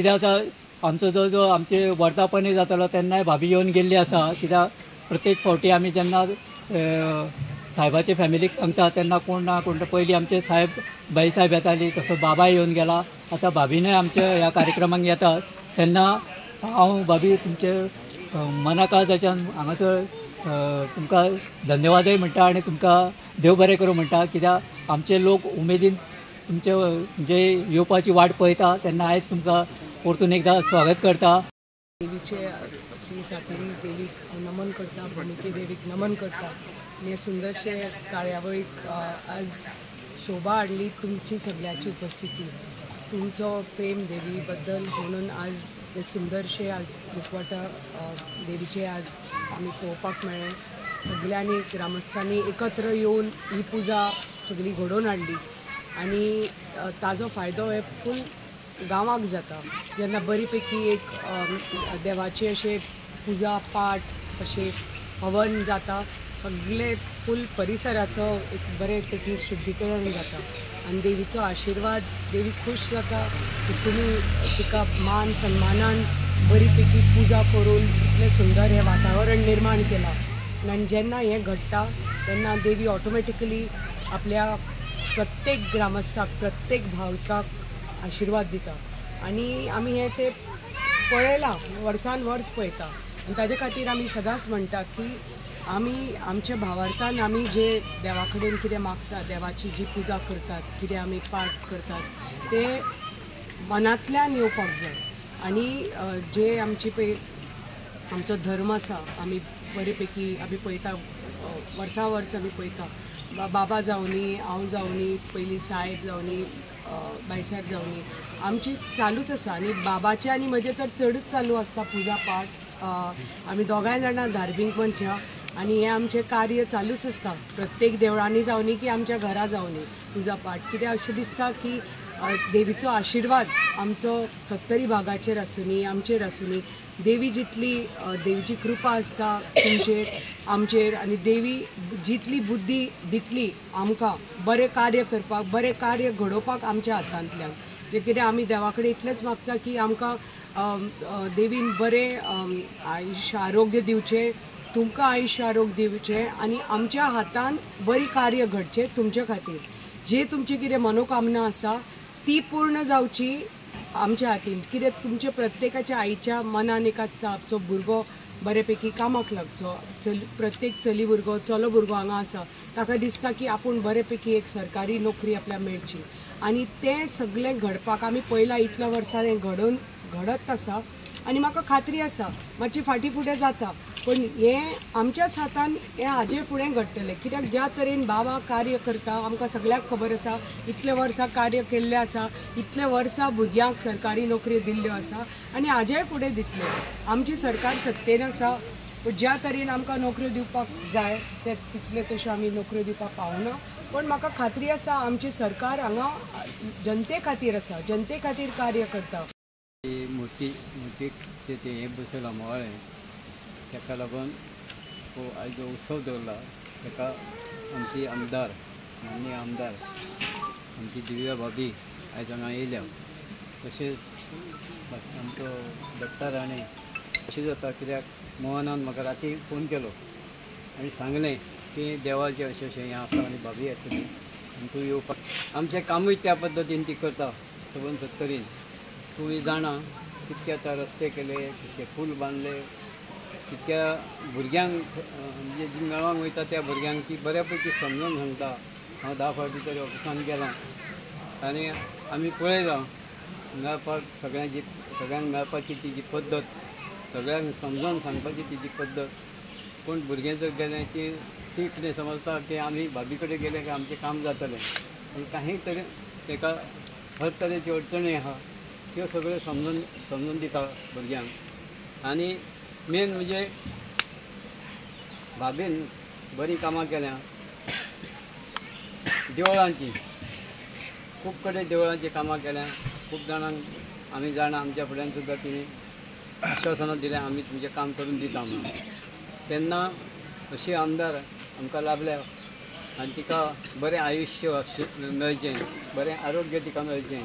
कित्याक आसा आमचो जो जो आमचे वर्धापनय जातालो तेन्नाय भाभी येवन गेल्ली आसा. कित्याक प्रत्येक फावटी आमी जेन्ना साहेबाचे फॅमिलीक सांगता तेन्ना कोण ना कोण पयलीं आमचे साहेब बाई साहेब येताली, तसो बाबाय येवन गेला. आतां भाभीनय आमच्या ह्या कार्यक्रमाक येतात तेन्ना हांव भाभी तुमचे मनाकाळजाच्यान हांगासर तुमकां धन्यवादय म्हणटा आनी तुमकां देव बरें करूं म्हणटा. कित्याक आमचे लोक उमेदीन तुमचे जे येवपाची वाट पळयता तेन्ना आयज तुमकां परतून एकदां स्वागत करता. देवीचे श्री सातेरी देवीक नमन करता, भुमिके देवीक नमन करता आनी हे सुंदरशे कार्यावळीक आज शोभा हाडली तुमची सगळ्याची उपस्थिती, तुमचो प्रेम देवी बद्दल म्हणून आज हे सुंदरशे आज मुखवटा देवीचे आज आमी पळोवपाक मेळ्ळें. सगळ्यांनी ग्रामस्थांनी एकत्र येवन ही पुजा सगळी घडोवन हाडली आनी ताजो फायदो हे फूल गांवाक जाता. जेन्ना बरी पैकी एक देवाचे अशें पुजा पाठ अशें हवन जाता, सगळे फूल परिसराचो एक बरे पैकी शुद्धीकरण जाता आनी देवीचो आशिर्वाद, देवी खूश जाता की तुमी तिका मान सन्मानान बरी पैकी पुजा करून इतलें सुंदर हें वातावरण निर्माण केलां. आनी जेन्ना हें घडटा तेन्ना देवी ऑटोमॅटिकली आपल्या प्रत्येक ग्रामस्थाक, प्रत्येक भाविकाक आशिर्वाद दिता आनी आमी हें तें पळयलां, वर्सान वर्स पळयता. आनी ताजे खातीर आमी सदांच म्हणटा की आमी आमच्या भावार्थान आमी जे देवा कडेन कितें मागता, देवाची जी पुजा करतात, कितें आमी पाठ करतात ते मनांतल्यान येवपाक जाय. आनी जे आमची पळय आमचो धर्म आसा, आमी बरे पैकी आमी पळयता, वर्सां वर्स आमी पळयता, बाबा जावनी, हांव जावनी, पयलीं साहेब जावनी, बाईसाहेब जावनी, आमची चालूच आसा. आनी बाबाचे आनी म्हजें तर चडूच चालू आसता पुजा पाठ. आमी दोगांय जाणां धार्मीक मनशां आनी हें आमचें कार्य चालूच आसता, प्रत्येक देवळांनी जावनी की आमच्या घरा जावनी पुजा पाठ. कित्याक अशें दिसता की देवीचो आशिर्वाद आमचो सत्तरी भागाचेर आसुनी, आमचेर आसुनी. देवी जितली देवीची कृपा आसता तुमचेर आमचेर आनी देवी जितली बुद्धी दितली आमकां बरें कार्य करपाक, बरें कार्य घडोवपाक आमच्या हातांतल्यान, जें कितें आमी देवा कडेन इतलेंच मागता की आमकां देवीन बरें आयुश्य आरोग्य दिवचें, तुमकां आयुश्य आरोग्य दिवचें आनी आमच्या हातान बरी कार्य घडचें तुमचे खातीर. जे तुमची कितें मनोकामना आसा ती पूर्ण जावची आमच्या हातीन. कितें तुमच्या प्रत्येकाच्या आईच्या मनान एक आसता आमचो भुरगो बरे पैकी कामाक लागचो, प्रत्येक चली भुरगो चलो भुरगो हांगा आसा ताका दिसता की आपूण बरे पैकी एक सरकारी नोकरी आपल्याक मेळची आनी तें सगळें घडपाक आमी पयलां इतल्या वर्सां हें घडत आसा आनी म्हाका खात्री आसा मातशी फाटीं फुडें जाता पण हें आमच्याच हातान हें हाजे फुडें घडटलें. कित्याक ज्या तरेन बाबा कार्य करता आमकां सगळ्यांक खबर आसा, इतले वर्सां कार्य केल्लें आसा, इतले वर्सां भुरग्यांक सरकारी नोकरी दिल्ल्यो आसा आनी हाजेय फुडें दितले. आमची सरकार सत्तेन आसा, पूण ज्या तरेन आमकां नोकऱ्यो दिवपाक जाय ते तितले तश्यो आमी नोकऱ्यो दिवपाक पावना, पण म्हाका खात्री आसा आमची सरकार हांगा जनते खातीर आसा, जनते खातीर कार्य करता. मुर्तीचें तें हें बसयलां मोवाळें, ताका लागून हो आयज जो उत्सव दवरला ताका आमची आमदार, माननीय आमदार आमची दिव्या भाभी आयज हांगा येयल्या. तशेंच आमचो दत्ता राणे अशें जाता कित्याक मोहनान म्हाका राती फोन केलो आनी सांगलें की देवाचें अशें अशें हें आसा आनी भाभी येतली आनी तूं येवपाक. आमचें कामूय त्या पद्दतीन ती करता सबंद सत्तरीन. तुमी जाणा कितके आतां रस्ते केले, कितके पूल बांदले, कितक्या भुरग्यांक म्हणजे जी मेळोंक वयता त्या भुरग्यांक ती बऱ्या पैकी समजून सांगता. हांव 10 फावटी तरी ऑफिसान गेलां आनी आमी पळयलां मेळपाक सगळ्यांची, सगळ्यांक मेळपाची तिजी पद्दत, सगळ्यांक समजून सांगपाची तिजी पद्दत. पूण भुरगें जर गेलें की ती कितें समजता की आमी भाभी कडेन गेले की आमचें काम जातलें, पूण काही तरी ताका हर तरेच्यो अडचणी आहा त्यो सगळ्यो समजून समजून दिता भुरग्यांक. आनी मेन म्हणजे भाभीन बरीं कामां केल्यां देवळांची, खूब कडेन देवळांची कामां केल्यां. खूब जाणांक आमी जाणां आमच्या फुड्यान सुद्दां तिणें आश्वासनां दिल्यां आमी तुमचें काम करून दिता म्हणून. तेन्ना अशी आमदार आमकां लाभल्या आनी तिका बरें आयुश्य मेळचें, बरें आरोग्य तिका मेळचें